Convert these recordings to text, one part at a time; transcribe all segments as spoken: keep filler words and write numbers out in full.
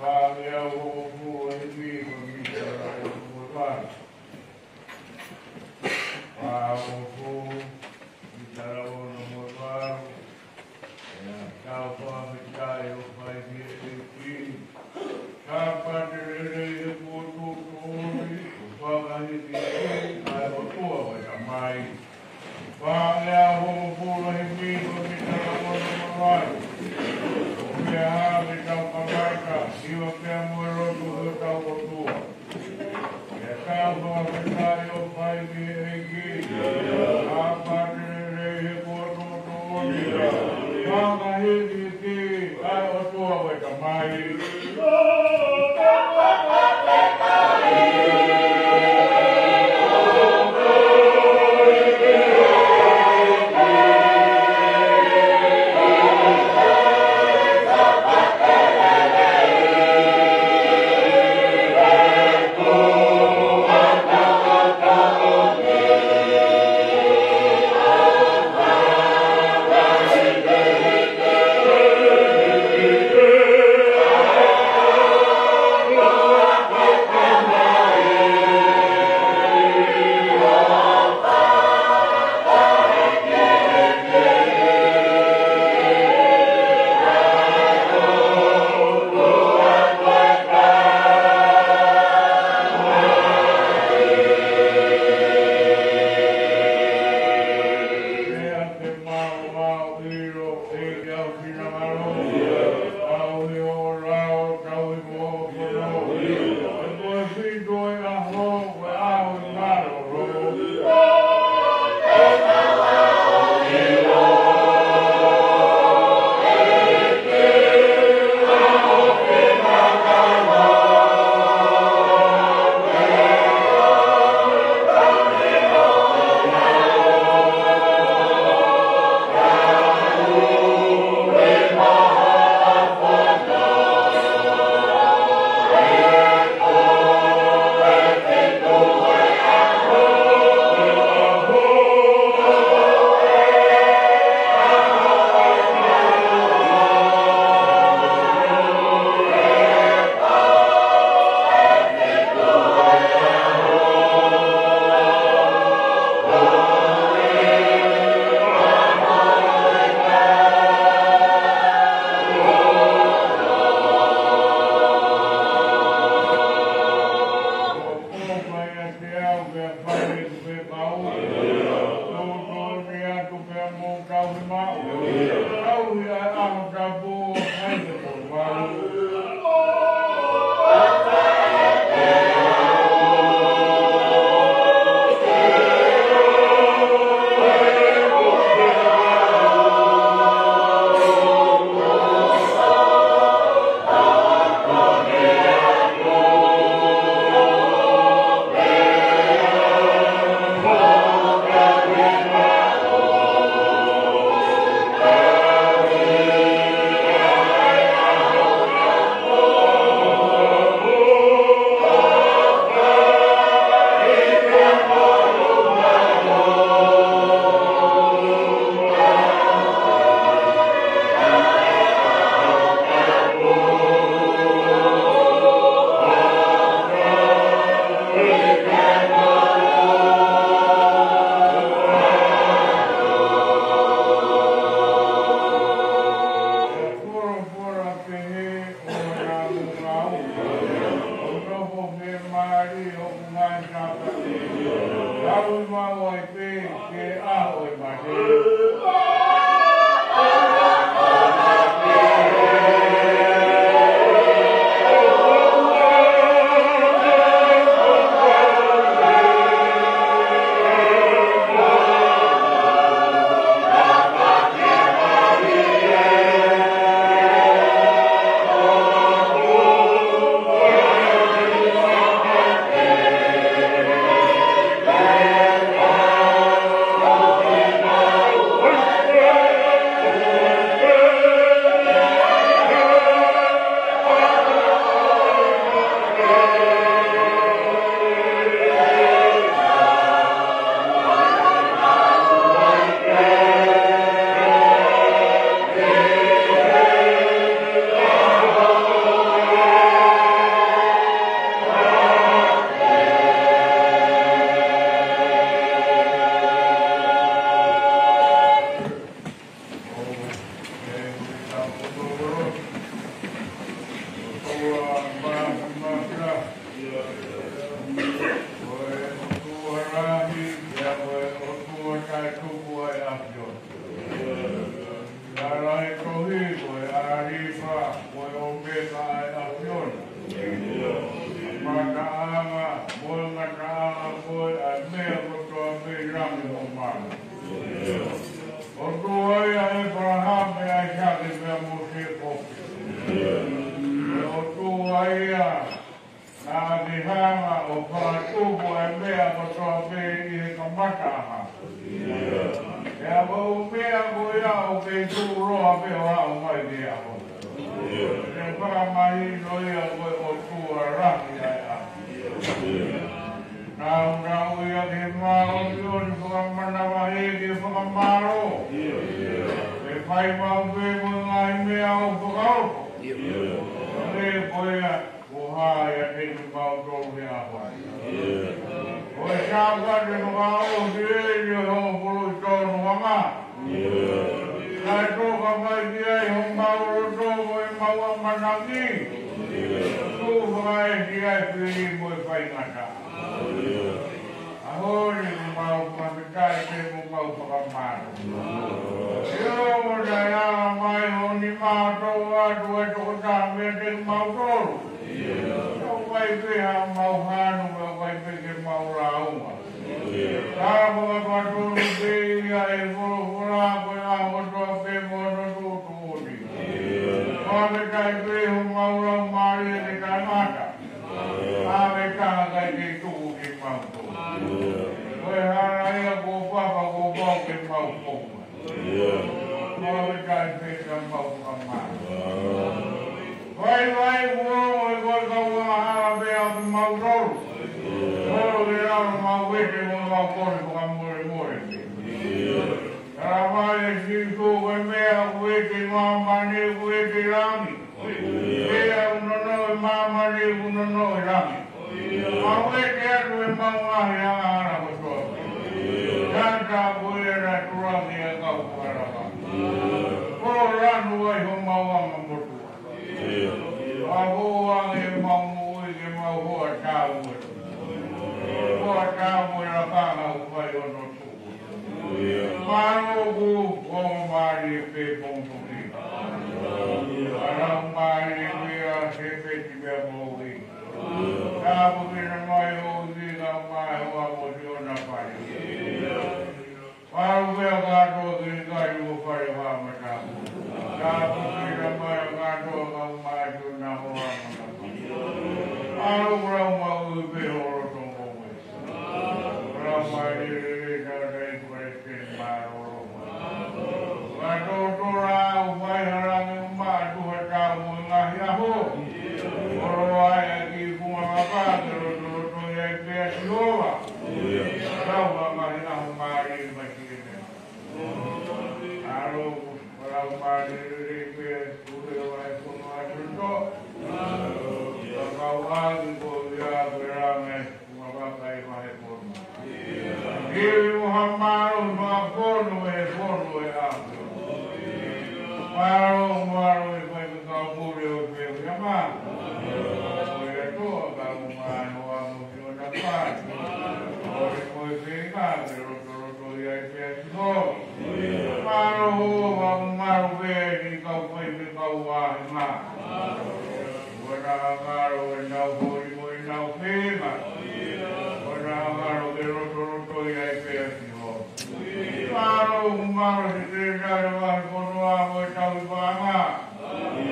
Fāngeau hongofulu ʻa e himi ko e mitala ono mo e valu. Fāngeau hongofulu, mitala ono mo e valu. ʻIo, tau fakafetaʻi ʻo fai ki he ʻEiki. Sāpate lelei he kuo tuʻutuʻuni, ʻo fakahīkihiki ʻa e ʻOtua ko e Tamai. Fāngeau hongofulu ʻa e himi ko e mitala ono mo e valu. ʻOku meʻa hake, tau kamata, hiva pea mo e lotu ki hotau ʻOtua. ʻIo, tau fakafetaʻi ʻo fai ki he ʻEiki. Sāpate lelei he kuo tuʻutuʻuni, ʻo fakahīkihiki ʻa e ʻOtua ko e Tamai. ʻOtua ia ʻo ʻĒpalahame, ʻAisake pea mo Sēkope. ʻOtua ia naʻa ke hanga ʻo fakatupu ʻa e meʻa kotoa pē ʻi he kamataʻanga. Pea ko e meʻa ko ia ʻoku kei tuʻuloa pē ʻo aʻu mai ki he ʻaho ni. Ke fakamahino ia ko e ʻOtua lahi ʻa e ʻaho. Naʻa ke ui au ki he māʻoniʻoni, fakamanavahē ke fakamālō. Ke fai maʻu pē mo e ngaahi meʻa ʻoku fakaofo. Ko e meʻa ko ia, ko e hā ʻiate kimautolu he ʻaho ni? Ko e Sāpate fakaʻosi eni ʻo e hongofulu ʻi Tonuhanga. Kae toka mai ki ai homau loto mo ʻemau ʻamanaki. Tuʻu fakaʻesi ai e fili mo e faingataʻa. ʻAho ni ʻoku mau fakafetaʻi pea mo mau fakamālō. ʻIo, mo naʻe ala mai hoʻo nima ʻo toʻo atu e tokotaha meiate kimautolu. ʻOku ʻikai pē haʻamau hanu, ʻoku ʻikai pē ke mau lāunga. Ka fakapatonu pē ia ʻe he folofola ko e ʻaho kotoa pē mo hono tuʻutuʻuni. Fakafetaʻi pē homau laumālie ke tangata. ʻA e meʻa ʻikai ke tuku kimautolu. Ko e hala ia kuo papa kuo pau ke mau konga. Fakafetaʻi pē ka mau fakamālō. Vaivai kuo ongo e kau angahala pē ʻa kimautolu. Ko e lalo mau vete mo mau kole fakamolemole. Talamai ʻe Sīsū ko e meʻa ʻoku vete ʻi māmani ʻoku vete ʻi langi. Pea ʻoku nonoʻo ʻi māmani ʻoku nonoʻo ʻi langi. Mau vete atu ʻemau ngaahi angahala kotoa. Tata ko e natula ki he kau fakalaka. Ko e lanu ai homau anga motuʻa. Pea ko e ange ʻemau moʻui ke mau hoa taʻu ē. Hoa taʻu ē lakanga ʻoku fai hono tuʻu. Mālō ʻoku ongo mālie pē pongipongi. Mālō mālie pē ʻa Sēpeti pea mo Uhi. Tāpuekina mai ʻa Uhi kae ʻumaʻā e hoa ko Siona Pale. Mālō pē ʻa kātoa ki he kai ʻo fale fā mataku. Tāpuekina mai ʻa kātoa kae ʻumaʻā Siona Hoa Mataku. Mālō ʻoku lau maʻu pē ho loto mo e. Lau mai lelei tangataʻeiki palesiteni mālōlō. Fakatōtō lau mai halangi uma atu ha taʻu mo e ngaahi ʻaho. Koloa e kiʻi funga maka ke lotolotoi ai pē ʻa Sihova. Lau ha ngaahi ʻaho mālie mai ki he meʻa. Alo, lau mai lelei pē, ule o ai kono atu to. Ka kau agi ko ia ko e langi. Ua vakai vahe kono. Ivi mo ha mālō mo ha kono e kono e ʻaho. Mālō, mālō e faifekau pule ʻo e fehuʻiʻanga. Ko ia toa ka u mai hoa mo Siona Pale. ʻOi ko e feinga ke lotolotoi ai pē ʻa Sihova. Mālō, mālō pē ʻi he kau faifekau vāhenga. Kuo nau ngalo ʻenau holi mo ʻenau feinga. Kuo nau ngalo ke lotolotoi ai pē ʻa Sihova. Mālō, mālō Sekelitali Vahefonua mo e Tauhi Paʻanga.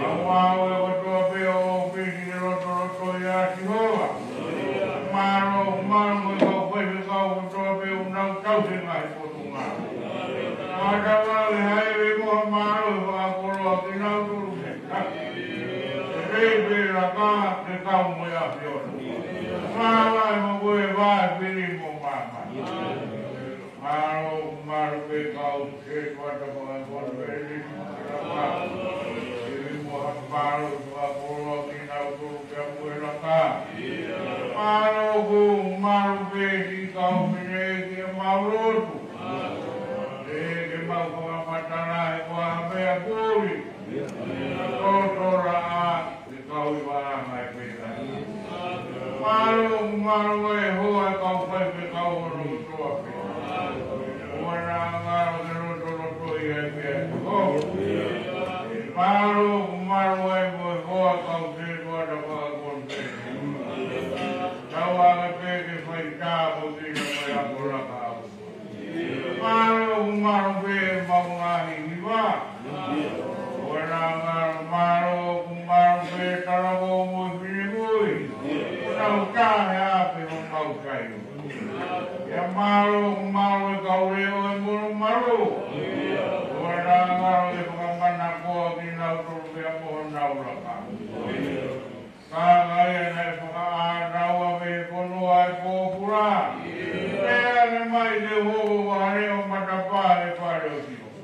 Kau ngāue kotoa pē ʻo e ʻōfisi ke lotolotoi ʻa Sihova. Mālō, mālō mo e kau faifekau kotoa pē ʻoku nau tauhi e ngaahi potu. Mātava ke haʻele mo ha mālō fakakoloa kinautolu ke taki. Pei pē laka ke kau mo e ʻAfiona. Mālō mo koe vae fili mo māmani. Mālō, mālō pē kau setuata fakakonifesi. Ivi mo ha mālō fakakoloa kinautolu pea mo e laka. Mālō, mālō pē siʻi kau fineʻeiki ʻa e mau lotu. Ke mau fakamatala he kuo ʻi ai ha meʻa kuli. Tōtōlaʻā, ke kau ʻi vāngai pē. Mālō, mālō e hoa kau faifekau ʻo e lotu ʻa pē. Kuo nau ngalo ke lotolotoi ai pē. Mālō, mālō e hoa kau setuata fakakonifesi. Tau anga pē ke fai tāpuekina mo e ako laka au. Mālō ʻoku mālō pē ʻemau ngaahi hiva. ʻOua naʻa ngalo, mālō ʻoku mālō pē talako mo e finemui. Nau tahe ʻa pē homau kai. ʻIo mālō ʻoku mālō e kau leʻo ʻo e molumalu. ʻOua naʻa ngalo ke fakamanakoa kinautolu pea mo honau laka. Ka ko ia naʻe fakaʻānaua mei he fonua ʻa e pōpula. Pea ne mai ke hoko ko ha leʻo matapā he fale ʻo Sihova.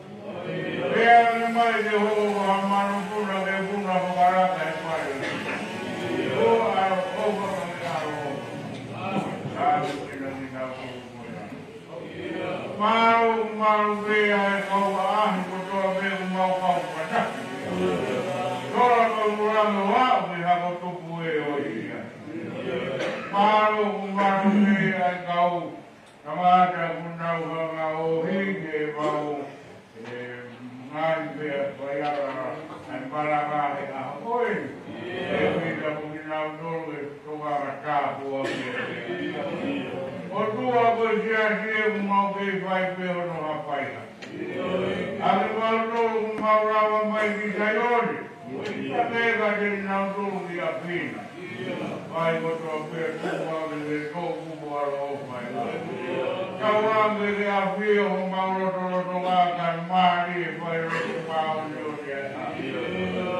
Pea ne mai ke hoko ko ha manupuna ke puna fakalaka he fale ʻo Sihova. Ko e ʻofa ke ʻalo. Ka ko kina kina ko Mālō, mālō pē ʻa e kau ʻaʻahi kotoa pē ʻoku mau kau kātaki. Tola kau mula me wā me hako tupu e o ia. Mālō, mālō pē ʻa e kau tangata ʻoku nau hanga ʻo hiki ʻemau, e, ngaahi pea faiala ʻa e malanga he ʻaho ko eni. E pita mo kinautolu e tokanga tāpuaki. ʻOtua ko e siasi ʻoku mau kei fai pē hono hapai ha. ʻA kimautolu ʻoku mau lava mai ki Saione. Ka pē ka te kinautolu ki ʻapi na. Fai kotoa pē kuo mau le le tō kuo mau alo fai. Tauange ke ʻafio homau lotolotonga kae mālie e fai lotu māʻoniʻoni ʻa e ʻaho.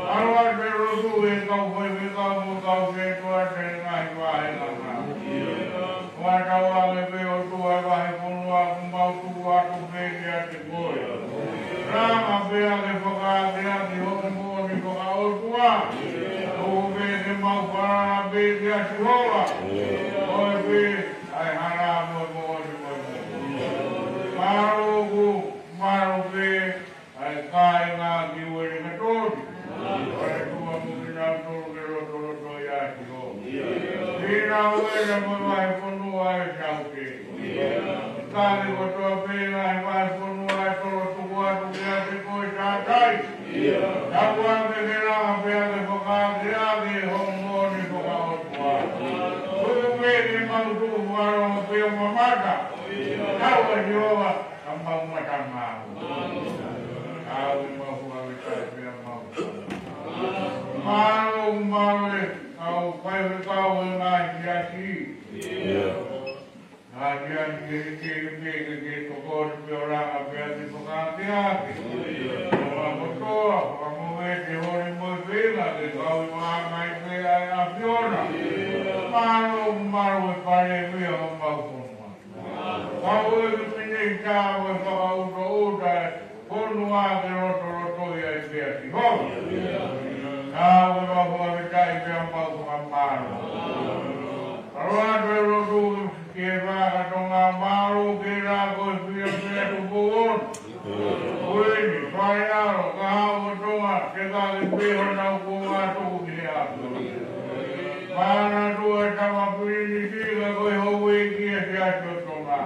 ʻAlu atu e lotu e kau faifekau mo e kau sētuata he ngaahi vāhenga. Fakatauange pē ʻOtua e vahefonua ʻoku mau tuku atu pē kiate koe. Langa pē ʻa e fakaakeake hoʻo moʻoni fakaʻotua. ʻOku pē ke mau falala pē kia Sihova. Ko e pē ʻa e hala mo e moʻoni mo e moʻoni. Mālō ʻoku mālō pē ʻa e kāinga ki Uelikatoni. ʻOua ʻe tuʻu mo kinautolu ke lotoloto ia ʻa Sihova. Pea ʻoua naʻa mo e vahefonua ʻe Saute. Kāinga kotoa pē ngaahi vahefonua ʻe tolo tuku atu kiate koe Sātai. Tauange ke langa pē ʻa e fakaakeake hoʻo moʻoni fakaʻotua. Tuku pē ke mau tuʻu fakalongo pea mamata. Tauange Sihova ka mau mata mau. Au i mau hua me kai pea mau. Mālō, mālō e kau faifekau e ngaahi siasi. Ngaahi siasi ke ke ke ke ke tokoni pea langa pea ke fakaakeake. Fakakotoa, fakamoʻui e holi mo e feinga ke kau i maʻa mai pē ʻa e ʻAfiona. Mālō, mālō e palēmia homau fonua. Kau e minita mo e fakaʻutoʻuta e fonua ke lotolotoi ai pea Sihova. Kau e mau fakafetaʻi pea mau fakamālō. Kalo atu e lotu ke fakatonga mālō ke la ko e fia pea tupu on. Ko eni, fai alo, ka hao Tonga, te ka ke pē honau kuonga tuku ki he ʻapi. Mana tua e tama pilinisi ka ko e houʻeiki ʻa e siasi ʻo Tonga.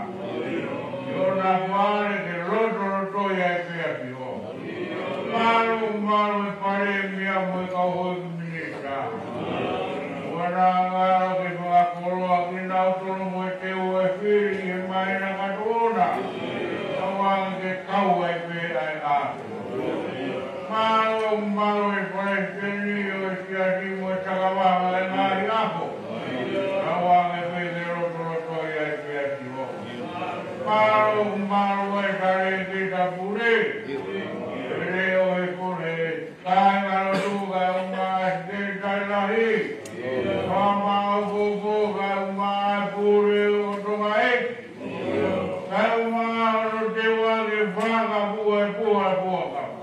ʻI hona fale ke lotolotoi ai pea Sihova. Mālō, mālō e palēmia mo e kau houʻeiki minita. ʻOua naʻa ngalo ke fakakoloa kinautolu mo e teu ʻa e fili he māhina ka tuʻu na. Tauange ke kau ai pē ʻa e ʻapi. Mālō, mālō e palesiteni ʻo e siasi mo e takavanga e ngaahi ako. Tauange pē ke lotolotoi ai pea Sihova. Mālō, mālō e talēkita pule. Pele ʻo e pule. Kāinga lotu kae ʻumaʻā e ʻAsiteni Tailahi. Fama ʻOpopo kae ʻumaʻā e pule ʻo Tonga ʻEiki. Kae ʻumaʻā hono teu ʻaki e fakapuʻe puʻe puʻa kapu.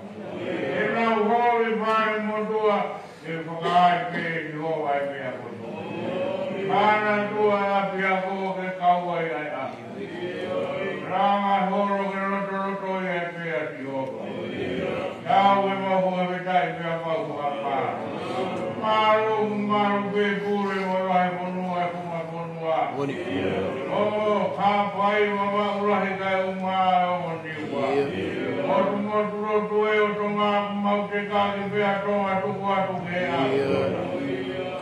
ʻEnau holi fale motuʻa ke fakaai pē Sihova e meʻa kotoa. Mana tua e ʻapiako ke kau ai ʻa e ʻapi. Langa holo ke lotolotoi ai pea Sihova. Tau e mau fakafetaʻi pea mau fakamālō. Mālō, mālō pē pule mo e vahefonua, e funga fonua. ʻO hapai ma maʻu lahi kae ʻumaʻā e ongo Niua. Motu motu lotu e ʻo Tonga ʻoku mau tekaki pea Tonga tuku atu ke ʻapi.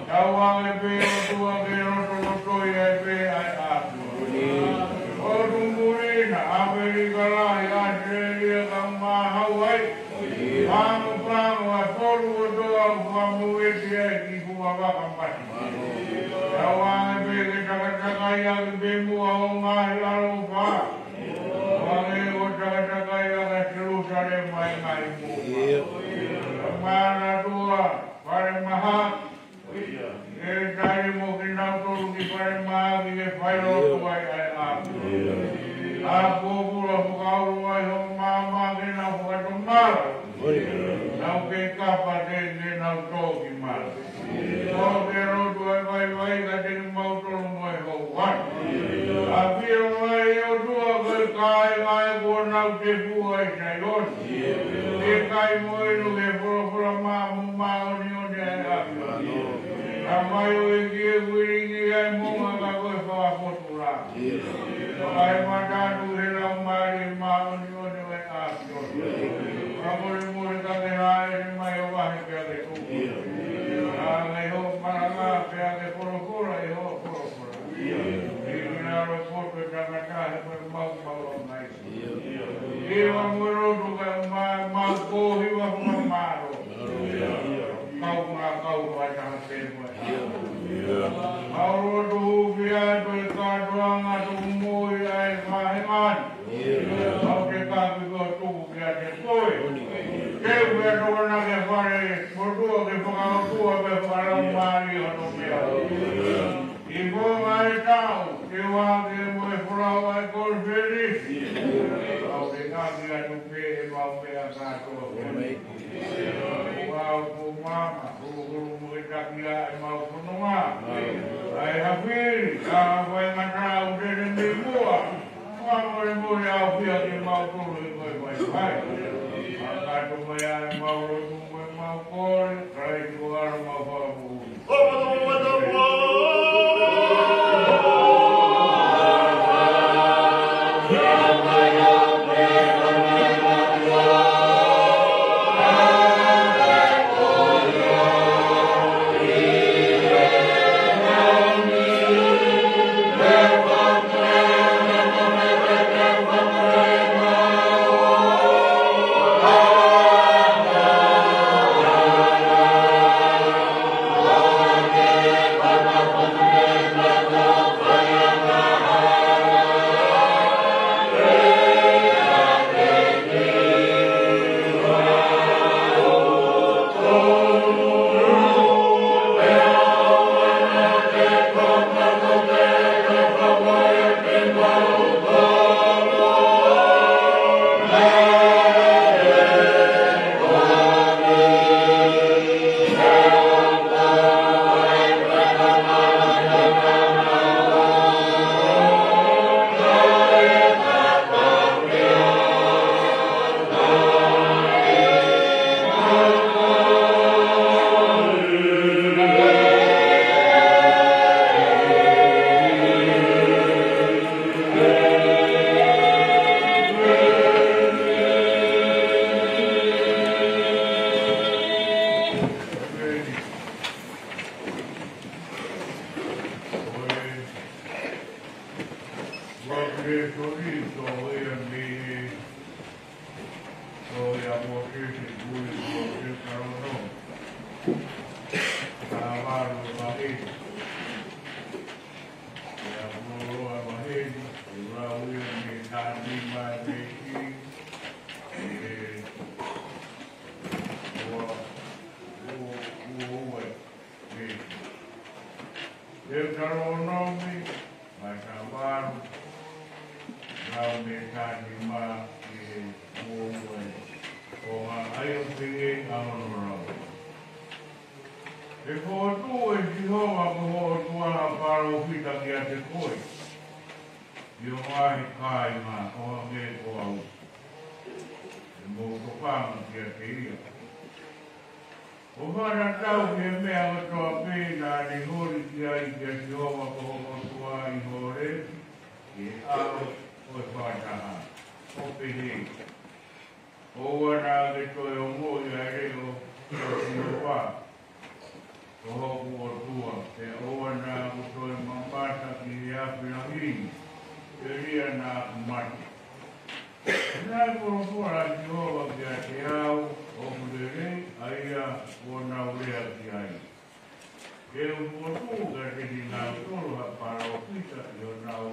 Tauange pē ʻOtua ke lotolotoi ai pē ʻa e ʻapi. ʻO Tumulina, ʻAmelika Pea ʻoange pē ke takatakai ʻaki pē muʻa ho ngaahi ʻaloʻofa, ʻo hangē ko e takatakai ʻa Selusalema ʻi he ngaahi muʻa. Pea manatua, fale mahaki, ke tali mo kinautolu ki fale mahaki ke fai lotu ai ʻa e ʻapi. ʻA e pōpula fakaulu ai ho maama ke nau fakatomala. Nau kei kapa ke, ke nau tō ki mala. ʻOku ke lotu ai vaivai kiate kimautolu mo e houa ni. ʻAfio mai ʻOtua ko e kāinga ē kuo nau tepua ʻi Saione. Ke kai mo inu ki he folofola maʻa mo māʻoniʻoni ʻa e ʻAfiona. Tamai ʻoku ʻikai ke uilingi ai mo ngaka ko e fakapotu la. Fakaemata atu he laumālie māʻoniʻoni ʻo e ʻAfiona. Fakamolemole ka ke hāʻele mai ʻo vahe pea ke tuku. Ka ke hoʻo malanga pea ke folofola ʻi hoʻo folofola. ʻI he lalo poto ʻo e tangata he ko e mau mau a mai. ʻI he mau lotu ka ma, mau ko hiva fakamālō. Kau ngā kau ʻa e taha pē mo e. Mau lotu hūfia atu e kātoanga tuku moʻui ʻa e faʻahinga ni. Mau te kapi ko tuku kiate koe. Ke u pea tokona ke fale, mo tua ke fakaotua ke fakalaumālie hono meʻa. ʻI he ponga ʻe taha, ke vake mo e folau ʻa e konifelenisi. Mau te kapi atu pē ʻemau meʻa kātoa. Kuo mau ko mama, huluhulu mo e takia ʻemau fononga. ʻA e hafili, ʻa e faingataʻa ʻoku te ne mei muʻa. Fakamolemole ʻaupito kimautolu ʻi he vaivai. Fakatuma ia ʻemau lotu mo ʻemau kole, Kalaisi ko e ʻAlo mau Fakamoʻui. Ua pule soli, tohi ʻa Mōsese, tohi ʻa Mōsese, kui Mōsese Kalono. Ka valu ʻa e, ʻa e ʻa Koloa ʻa e, ʻa e lau ia mei he taimi mai mei ki, ʻe, ua, ua, ua, ua, mei Teutalōnome, vahe taha valu, lau mei he taha nima ki he uofulu mā ua, ʻo hangē ʻoku pehē ʻa hono lau. He ko hoʻo ʻOtua ʻe Sihova ko ho ʻOtua ʻa e palōfita kiate koe, ʻi ho ngaahi kāinga ʻo hangē ko au. ʻE mou tokanga kiate ia. ʻO fakatatau ki he meʻa kotoa pē naʻa ne holi ki ai kia Sihova ko ho ʻOtua ʻi Hōlepi, ʻi he ʻao ʻo e fakataha, ʻo pehē, ʻOua naʻa ke toe ongoʻi ʻa e leʻo ʻo Sihova ko hoku ʻOtua, pea ʻoua naʻa ke toe mamata ki he afi lahi ni, telia naʻa ku mate. Naʻe folofola ʻa Sihova kiate au, ʻOku lelei ʻa ia kuo nau lea ki ai. Ke Ko e fokotuʻu kiate kinautolu ha palōfita ʻi honau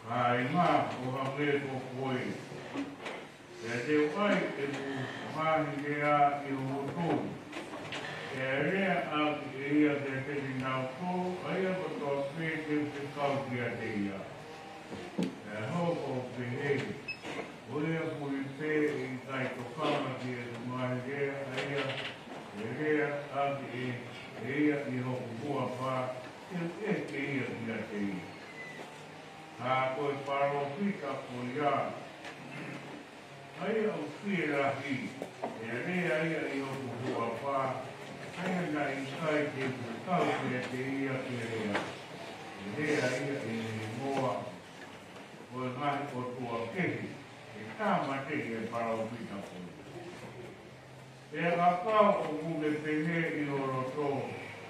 kāinga ʻo hangē ko koe. Pea te u ʻai ʻeku ngaahi lea ʻi ho tuʻa, pea lea ʻaki ʻe ia kiate kinautolu ʻa ia kotoa pē te u fekau kiate ia. Pea hoko ʻo pehē, ko ia puli pē ʻe ʻikai tokanga ki heʻeku ngaahi lea ʻa ia ʻe lea ʻaki ʻe, ʻe ia ʻi hoku huafa, te u ʻeke ia kiate ia. Ka ko e palōfita ko ia, ʻa ia ʻoku fielahi, ʻe lea ia ʻi hoku huafa, ʻa ia naʻe ʻikai te u fekau kiate ia ke lea, ʻe lea ia ʻi he hingoa ʻo e ngaahi ʻotua kehe, ʻe tāmateʻi e palōfita ko ia. Pea kapau ʻoku ke pehē ʻi ho loto,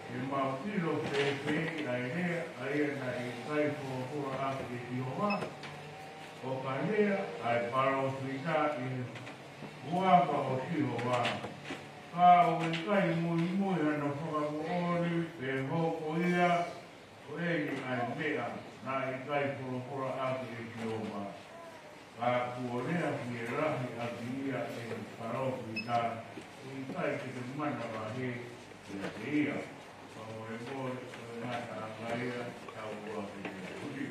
ʻe mau ʻilo fēfē ʻa e lea ʻa ia naʻe ʻikai folofola ʻaki ʻe Sihova, ʻo ka lea ʻa e palōfita ʻi he huafa ʻo Sihova, ka ʻoku ʻikai muimui hano fakamoʻoni, pe hoko ia ko eni ʻa e meʻa naʻe ʻikai folofola ʻaki ʻe Sihova, ka kuo lea fielahi ʻaki ia ʻe he palōfita, ʻe ʻikai te ke manavahē kiate ia. Fakamolemole, ko e ngataʻanga ia, tau ua ke te uli.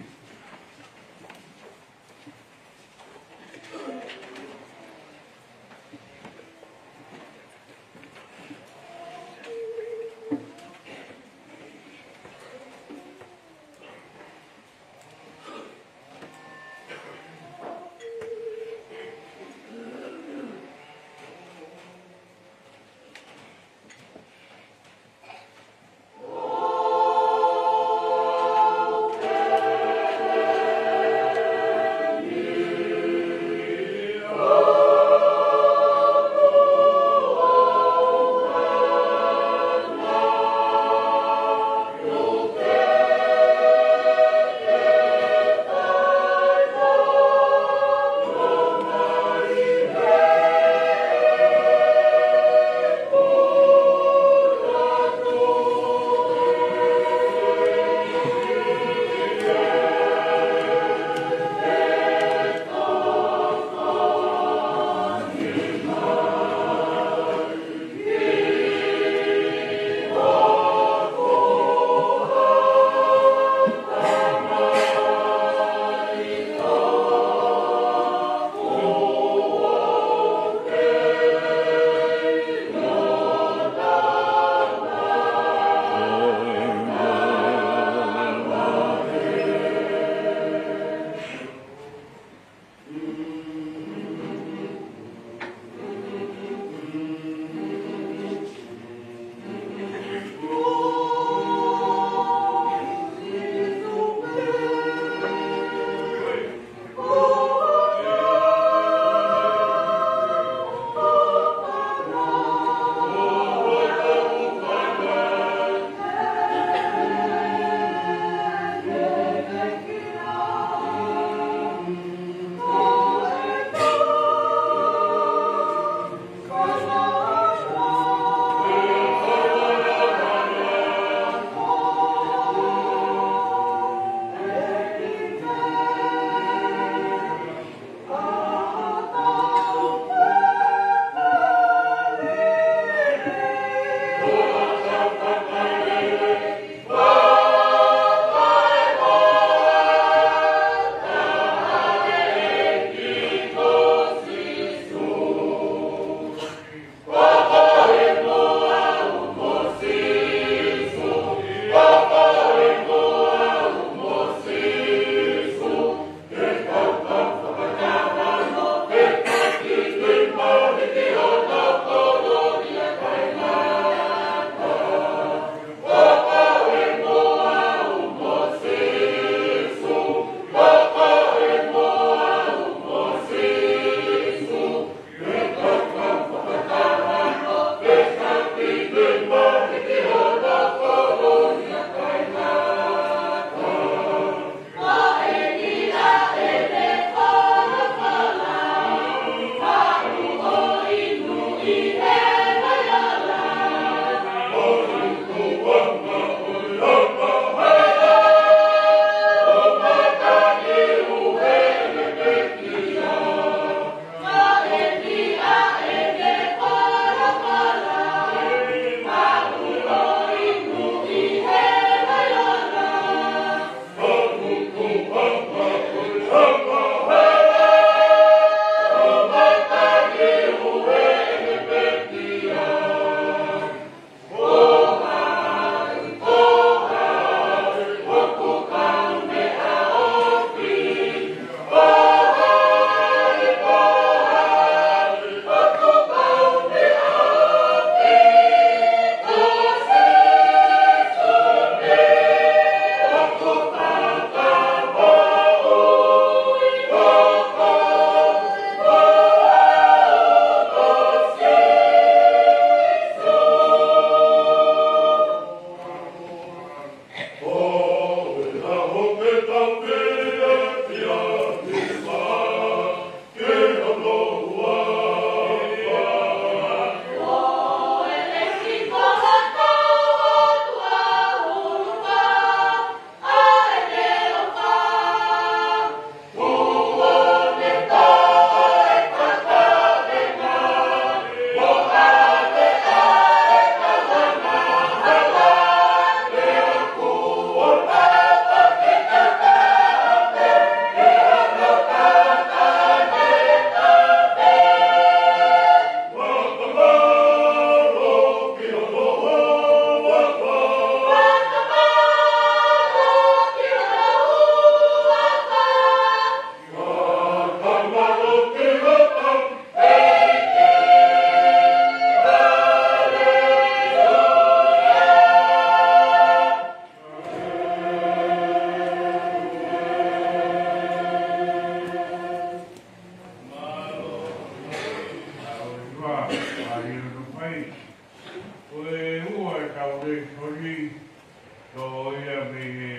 Toʻo ia mei he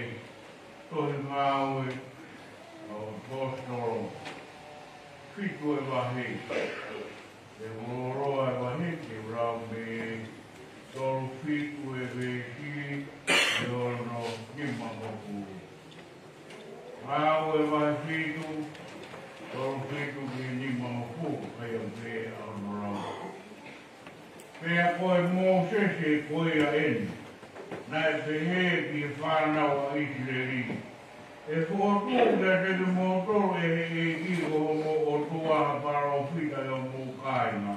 tohi Ngāue ʻa e ʻAposetolo, fitu e vahe. Te u loloa e vahe, te u lau mei he tolu fitu e veesi ki hono nima hongofulu. Ngāue vahe fitu, tolu fitu ki he nima hongofulu, ʻa ia ʻoku pehē hono lau. Pea ko e Mōsese ko ia eni, naʻe pehē ki he fānau ʻa ʻIsileli, ʻE fokotuʻu kiate kimoutolu ʻe he ʻEiki ko homou ʻOtua ha palōfita ʻi homou kāinga.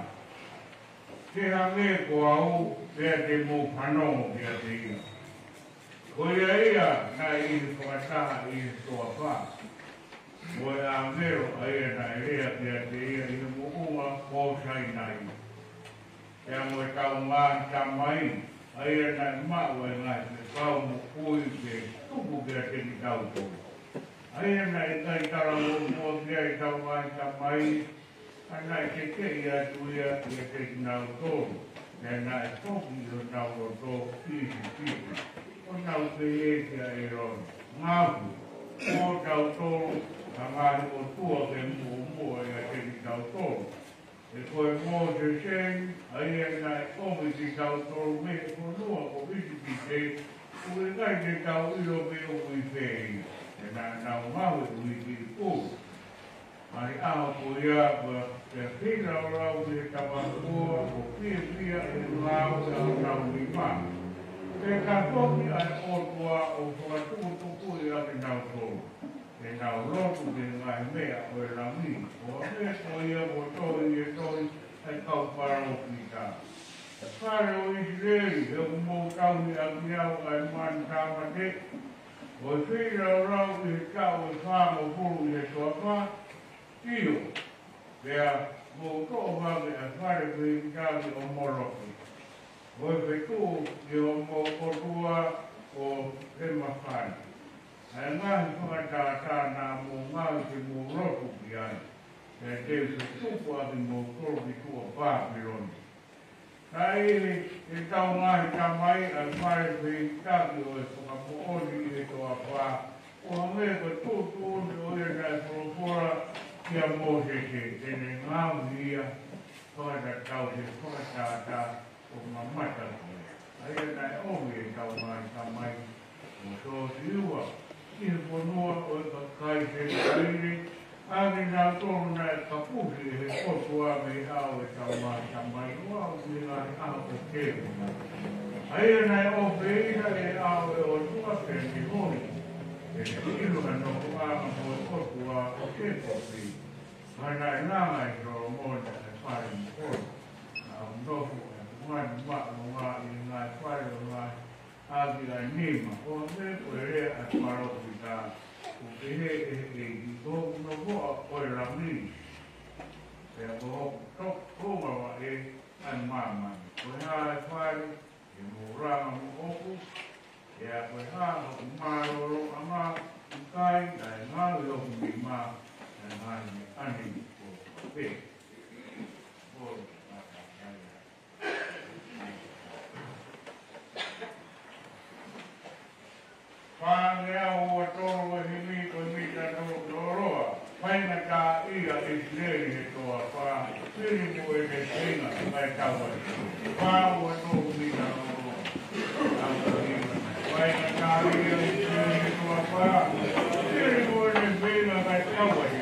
Ke hangē ko au, pea te mou fanongo kiate ia. Ko ia ia naʻe ʻi he fakataha ʻi he toafa mo e ʻāngelo, ʻa ia naʻe lea kiate ia ʻi he moʻunga ko Sainai, pea mo ʻetau ngaahi tamai, ʻa ia naʻe maʻu ʻa e ngaahi fekau moʻui ke tuku kiate kitautolu, ʻa ia naʻe ʻikai talamāʻopoʻopo ki ai ʻetau ngaahi tamai, ka naʻe tekeʻi atu ia kiate kinautolu, pea naʻe foki ʻi honau loto ʻi ʻIsipite, ʻo nau pehē kia ʻĒlone, Ngaohi, ko kitautolu ha ngaahi ʻotua ke muʻomuʻa ʻiate kitautolu. He ko e Mōsese eni, ʻa ia naʻe ʻomi kitautolu mei he fonua ko ʻIsipite, ʻoku ʻikai te tau ʻilo pe ʻoku ʻi fē ia. Pea naʻa nau ngaohi e uikiʻi pulu. ʻI he ʻaho ko ia, ko e feilaulau ki he tamakuo, ʻo fiefia ʻi he ngāue ʻa honau nima. Pea tafoki ʻa e ʻOtua ʻo fakatukutukuʻi ʻa kinautolu, ke nau lotu ki he ngaahi meʻa ʻo e langi, ʻo hangē ko ia kuo tohi ʻi he tohi ʻa e kau palōfita. ʻE fale ʻo ʻIsileli, he ʻoku mou tauhi ʻaki au ʻa e manu tāmate, ʻo e feilaulau ʻi he taʻu ʻe fāngofulu ʻi he toafa, ʻio, pea mou toʻo hake ʻa e fale fehikitaki ʻo Moloki, ʻo e fetuʻu ki homou ʻotua ko Lemakai, ʻa e ngaahi fakatātā naʻa mou ngaohi ke mou lotu ki ai, pea te u fetuku ʻa kimoutolu ki tuʻa Pāpilone. Naʻe ʻi heʻetau ngaahi tamai ʻa e fale fehikitaki ʻo e fakamoʻoni ʻi he toafa, ʻo hangē ko e tuʻutuʻuni ʻo ia naʻe folofola kia Mōsese, te ne ngaohi ia fakatatau ki he fakatātā ʻo mamata ki ai, ʻa ia naʻe ʻomi ʻe heʻetau ngaahi tamai mo Siosiua ki he fonua ʻo e kakai Senitaile, ʻa kinautolu naʻe kapusi ʻe he ʻOtua mei he ʻao ʻo ʻetau ngaahi tamai ʻo aʻu ki he ngaahi ʻaho ʻo Tēvita, ʻa ia naʻe ʻofeina ʻi he ʻao ʻo e ʻOtua, pea ne holi, pea ne ʻilo ʻa e nofoʻanga mo e ʻOtua ʻo Sēkope, pea naʻe langa ʻe Solomone ʻa e fale moʻoni, naʻa nau nofo ʻa e fungani maʻolunga ʻi he ngaahi fale ʻo e ngaahi ʻapi ʻa e nima, ʻo hangē ko e lea ʻa e palōfita, ʻoku pehē ʻe he ʻEiki, Ko hoku nofoʻa ʻo e langi, pea ko hoku tokoua ʻa e māmani. Ko e hā e fale ʻe mou langa moʻoku? Pea ko e hā hoku mālōlōʻanga? ʻIkai naʻe ngaohi ʻe hoku nima ʻa e ngaahi meʻa ni kotoa pē? ʻOku Fāngeau ua tolu ʻo e himi ko e mita tolu ki loloa. Faingataʻaʻia ʻIsileli he toafa, fili mo ʻene feinga kae tau ai. Fā ua tolu mita loloa. Faingataʻaʻia ʻIsileli he toafa, fili mo ʻene feinga kae tau ai.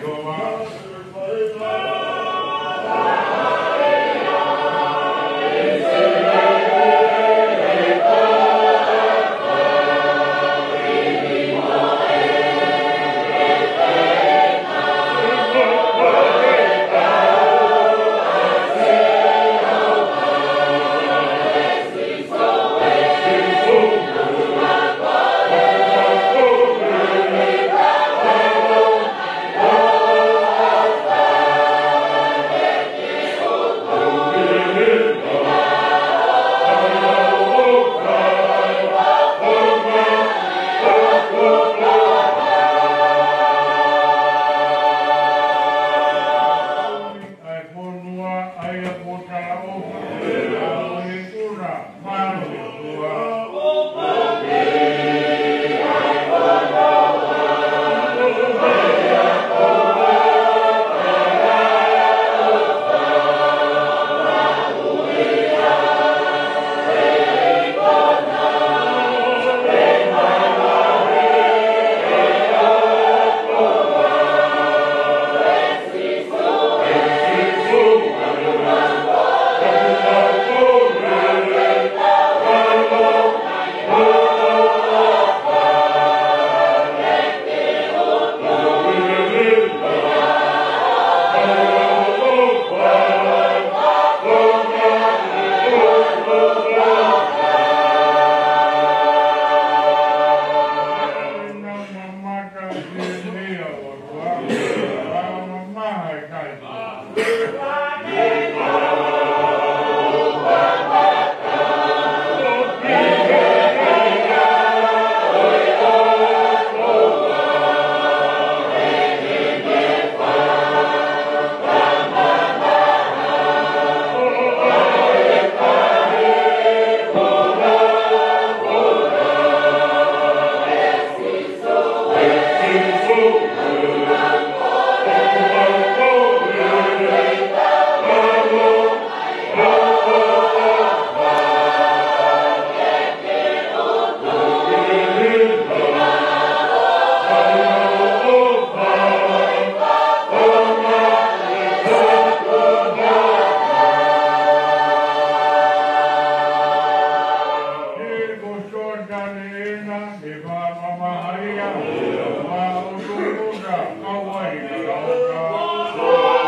Fakamamahaʻi ʻa e ʻOtua, kau ai ʻa e ʻOtua.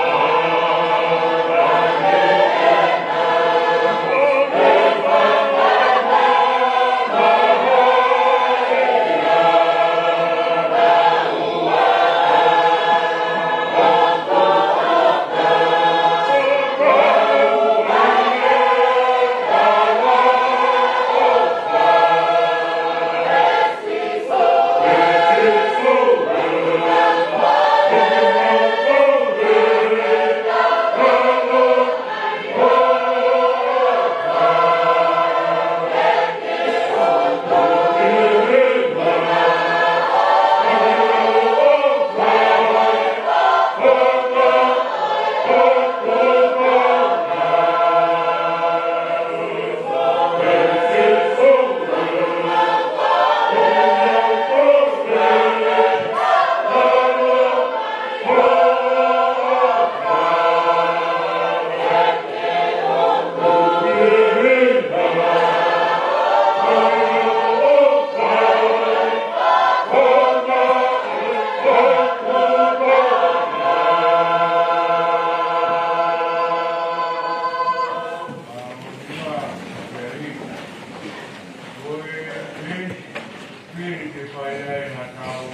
Pili ke fai ai ha tau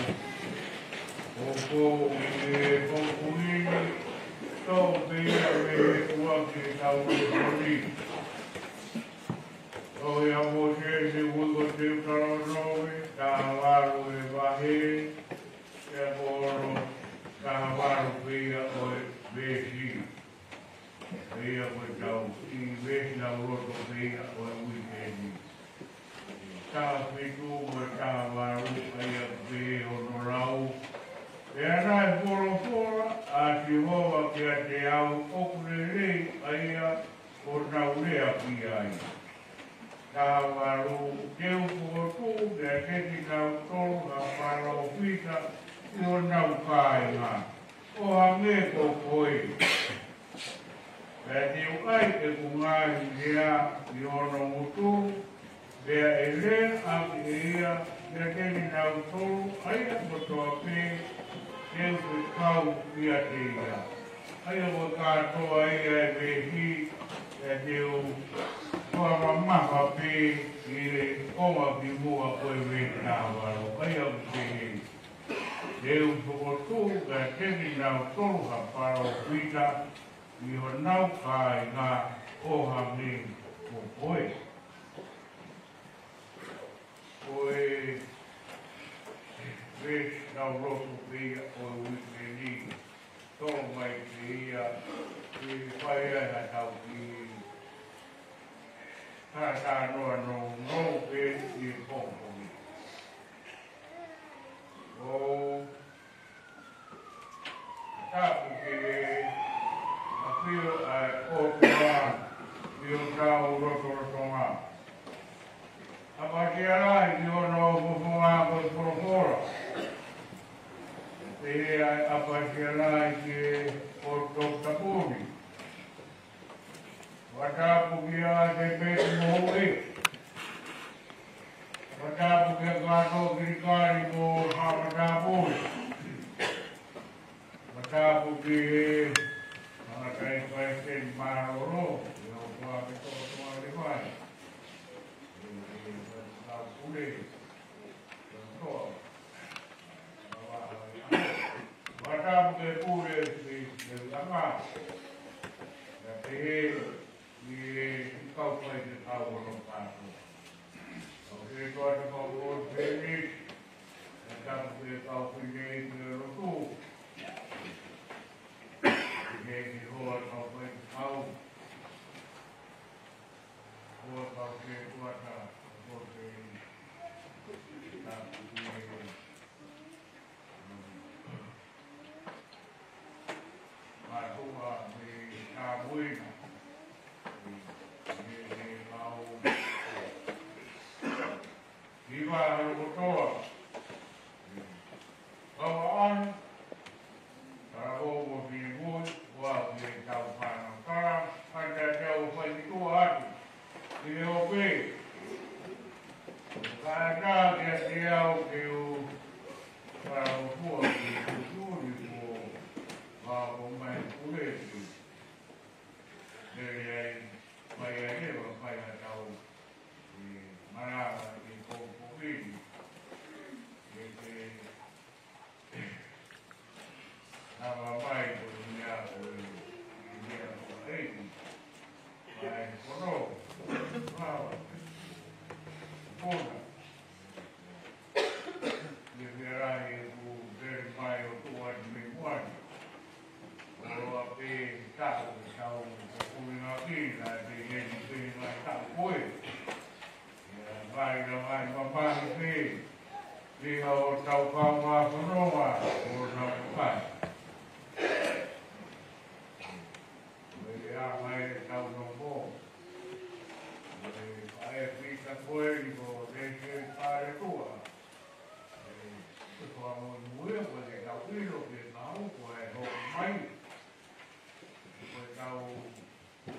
ʻoku ʻi he poʻuli, tau pē ia mei he ʻuluaki ʻetau lēsoni. Tohi ʻa Mōsese, uike Teutalōnome, taha valu e vahe, pea ko hono taha valu pē ia ʻo e veesi. Pea ko ʻetau kiʻi veesi lauloto pē ia ʻo e uike ni. Taha fitu mo e taha valu, ʻa ia ʻoku pehē hono lau. Pea naʻe folofola ʻa Sihova kiate au, ʻoku lelei ʻa ia ʻoku nau lea ki ai. Taha valu, te u fokotuʻu kiate kinautolu ha palōfita ʻi honau kāinga, ʻo hangē ko koe. Pea te u ʻai ʻeku ngaahi lea ʻi hono ngutu, pea ʻe lea ʻaki ʻe ia kiate kinautolu ʻa ia kotoa pē te u fekau kiate ia. ʻA ia ko e kātoa ia e veesi, pea te u fakamamafa pē ʻi he konga kimuʻa ko e veesi taha valu, ʻa ia ʻoku pehē: Te u fokotuʻu kiate kinautolu ha palōfita ʻi honau kāinga, ʻo hangē ko koe. Ko e veesi lauloto pē ia ʻo e uike ni, tō mai pē ia ke fai ai ha tau kiʻi talanoa nounou pē ʻi he pongipongi ni. ʻOku tapu ke ʻafio ʻa e ʻOtua ʻi hotau lotolotonga. ʻApasia lahi ki hono fofonga ko e folofola. Pea ʻapasia lahi ki he ʻOtua tapu ni. Fakatapu kia Tēpeti mo Huʻi. Fakatapu kia Kato Kilikali mo Haʻa Matāpule. Fakatapu ki he tangataʻeiki palesiteni mālōlō, ʻi he ʻOtua ke tō tō ʻa e vai. ʻI he, ʻi he, ʻi he, ʻi he, Fakatapu ki he pule ʻi, ʻi Langa. Pea pehē ki he kau faifekau hono kātoa. Kau ki he toa te kau ko Pēniti. Fakatapu ki he kau fineʻeiki ʻo e lotu. Ki he, ki he hoa kau faifekau. Hoa kau ki he toa ta, ko Pēniti. Fakatapu ki he Mātuʻa mei Tāpuina, mei, mei he kau hiva ʻa e lokotoa, kau ʻaʻana, talavou mo e finemui, ʻo aʻu ki he tau fānau tala, kae ʻatā ʻo fai ki tuʻa atu ʻi he ope. Kae ʻatā kiate au Ke u fakaʻotua ki he tuʻutuʻuni kuo fakaʻosi mai pule ki. Lele ai, mai ai leva, mai ʻa tau, ʻe, malava ʻi he pongipongi ni. ʻE, ke, Lava mai ko e meʻa ko e, ʻi he meʻa ko e ʻEiki. Mai kono, lava, kona. ʻI he meʻa lahi ʻoku pele mai ʻo tuʻu atu mei muʻa ni. ʻOua pē tau, tau, ko e kuminga ki, naʻe pehē ni pē ngaahi taʻu ko ē. ʻIa, mai, ʻia, mai, mamahi pē. Liha ʻo tau kau mā fononga, ʻo nau kai. Ko e anga ʻetau nomo. Ko e faʻē Pita ko eni ko Lese Paletua. ʻE, ko e fakamolemole ko ʻetau ʻilo ke tau ko e hoko mai. Ko ʻetau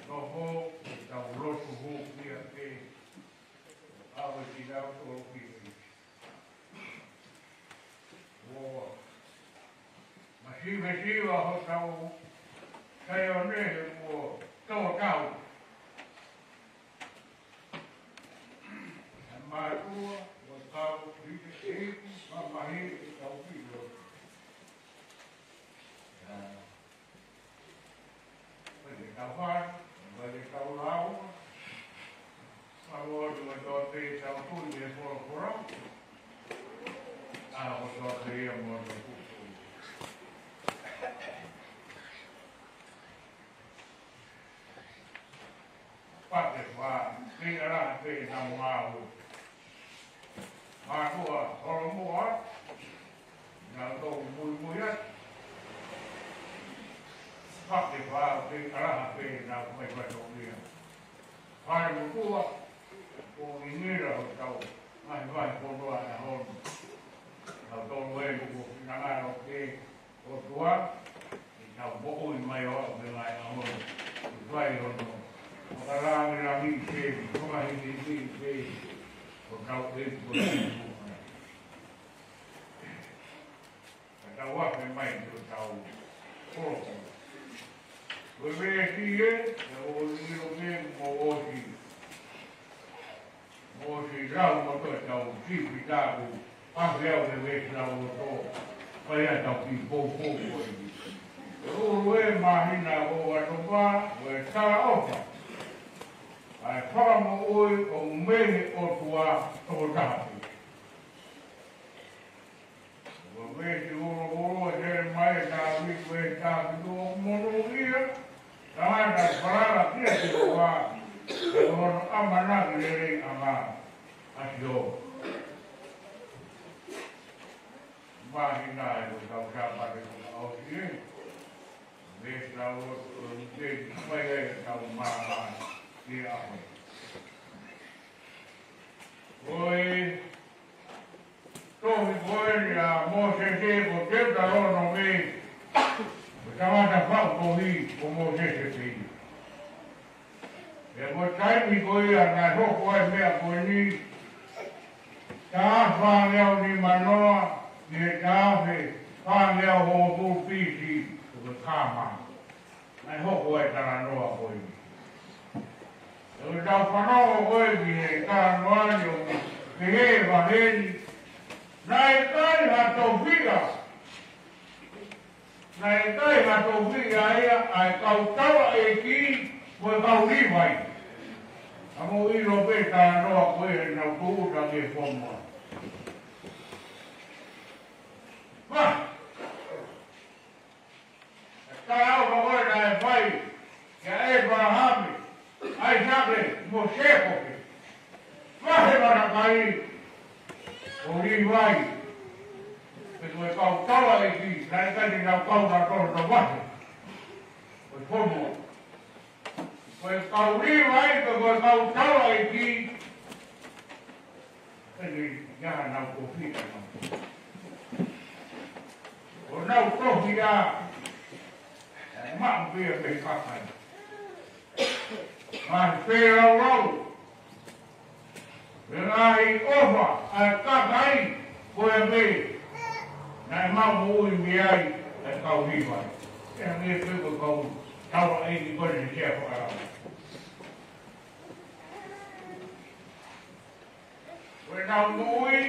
nomo, ko ʻetau lotu hū kia ke. ʻAve ki lau tō ki. ʻO masivesiva hotau Saione he kuo tō tau. ʻE mātuʻa, ʻo tau ki te ʻEiki, mamahi ʻetau pilo. ʻIa. Ko e tau fai, ko e tau lau. Ka ʻoku ʻi ai ʻa e tau tui ʻe folofola. ʻA, ʻoku tau tui ʻa e mono kuku. Pake fā, kei ala pē na mau. Mātuʻa Holomoa, naʻa tau muimui atu. Pake fā, kei ala pē na mai fatongia. Fale motuʻa, ko e ngira ʻo tau, mai, mai, ko noa na hono. Naʻa tau ʻi ai ko finangalo ke ʻOtua, ʻi heʻetau moʻui mai ʻo aʻu mei he ngaahi ʻaho ni. ʻOku fai hono fakalangilangi pē, fakahīkihiki pē, ʻo tau ʻEiki ko e Sīsū. Ka tau afe mai ki hotau koloko. Ko e veesi ē, ʻe ʻosi ʻilo pē mo ʻosi. Mo ʻosi lau mo toe tau sipi tapu, ʻa e au ʻe veesi lau mo tō, ʻa ia tau ki poupou ko eni. ʻE ʻulu ē māhina ʻo ʻOkatopa, ʻo e talaʻofa. ʻA e fakamoʻui ʻoku mei he ʻOtua tokotaha pē. Ko e veesi ʻuluʻulu ʻa Selemaia, Tēvita, ko e tākitu ʻoku monūʻia, tangata falala kia Sihova, ʻa hono ʻamanaki leleiʻanga ʻa Sihova. Māhina ē ko ʻetau Sāpate fakaʻosi ē. Veesi lau ʻo, ʻo, ʻo, ʻo, mai ai ʻetau māmā ki he ʻaho. Ko e tohi ko eni ʻa Mōsese ko Teutalōnome, ko e tangata faʻu tohi ko Mōsese pē ia. Pea ko e taimi ko ia naʻe hoko ai e meʻa ko eni, taʻu fāngeau nimanoa, ki he taʻu fāngeau hongofulu B.C., ko e kaama. Naʻe hoko ai e talanoa ko eni. ʻE, ʻoku tau fanongo ko ē ki he talanoa ni ʻoku pehē ʻe he vahe ni, naʻe ʻikai ha tofiʻa. Naʻe ʻikai ha tofiʻa ia ʻa e kau taulaʻeiki mo e kau Līvai. Ka mou ʻilo pē talanoa ko ē naʻa nau tūʻuta ki he fonua. Pea ʻa e talaʻofa ko ē naʻe fai kia ʻĒpalahame, ʻAisake, mo Sēkope. Vahe Malakai, ko Līvai, pe ko e kau taulaʻeiki, naʻe ʻikai te nau kau nautolu ʻo vahe ʻo e fonua. Ko e kau Līvai, pe ko e kau taulaʻeiki, ʻikai ke ʻi ai hanau tofiʻa. ʻO nau tofiʻa, ʻe maʻu pē ia mei he kakai. Ngaahi feilaulau, mo e ngaahi ʻofa ʻa e kakai, Ko ia pē, naʻe maʻu moʻui mei ai ʻa e kau Līvai. ʻE hangē pē ko e kau taulaʻeiki ko eni he Sea Fakalau. Ko ʻenau moʻui,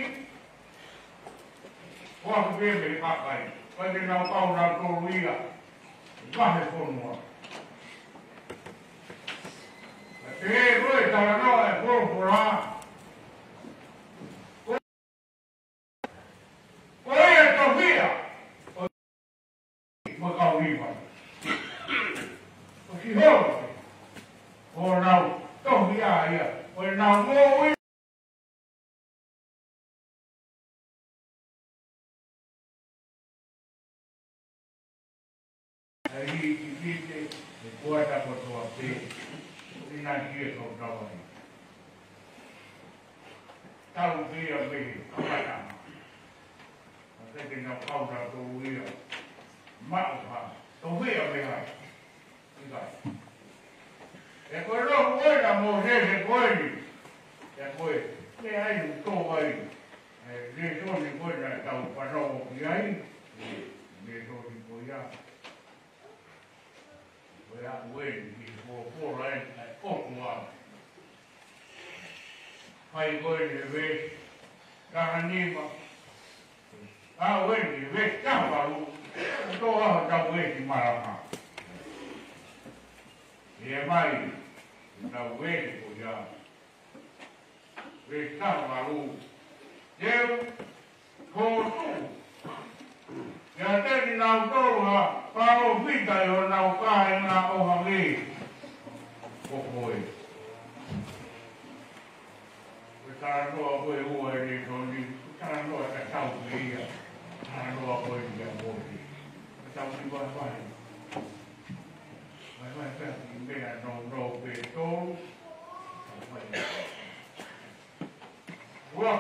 ko ʻeku pehē mei he kakai. Ko ʻenau kau nautolu ia, vahe fonua. Ka te ko e talanoa ʻa e folofola. Ko ia tofiʻa ʻo e kau Līvai. Ko Sihova, ko ʻenau tofiʻa ia, ko ʻenau moʻui. ʻA e hikihiki, he kuata kotoa pē, ʻi naʻe ʻi he kau tauhi. Tau pē ia mei he kamataʻanga. Ka te ke nau kau nautolu ia. Maʻu ha tofiʻa mei ai. ʻIkai. ʻE ko e lotu ko ē ʻa Mōsese ko eni. ʻE ko e, ʻe ai u tō ai. ʻE lēsoni ko ē naʻa tau fanongo ki ai. ʻE lēsoni ko ia. Ko e aʻu eni ki he folofola eni ʻa e ʻOtua. Fai ko eni he veesi taha nima. Aʻu eni he veesi taha valu. Tō ʻa hotau veesi malanga. ʻE mai hotau veesi ko ia. Veesi taha valu. Te u fokotuʻu kiate kinautolu ha palōfita ʻi honau kāinga ʻo hangē ko koe. Ko e talanoa ko ē ʻa e lēsoni, ko e talanoa tatau pē ia, talanoa ko ē kia Mōsese. Ka tau kiʻi vahevahe. Vahevahe pē ha kiʻi meʻa nounou pē tolu. Ua.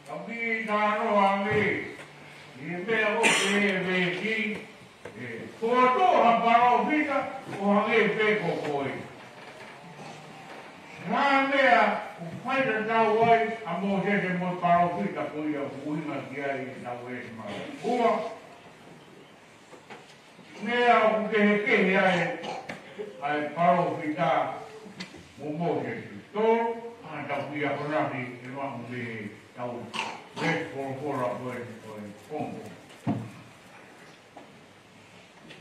Ka ʻoku talanoa ange ʻi he meʻa ʻoku pehē he veesi, ʻe fokotuʻu ha palōfita ʻo hangē pē ko koe. Ko e hā e meʻa ʻoku faitatau ai ʻa Mōsese mo e palōfita ko ia ʻoku ʻuhinga ki ai ʻetau veesi malanga? Ua. Meʻa ʻoku kehekehe ai ʻa e palōfita mo Mōsese. Tolu, ʻa ʻetau kiʻi akonaki ʻe maʻu mei heʻetau veesi folofola ko ē, ko ē, pongipongi.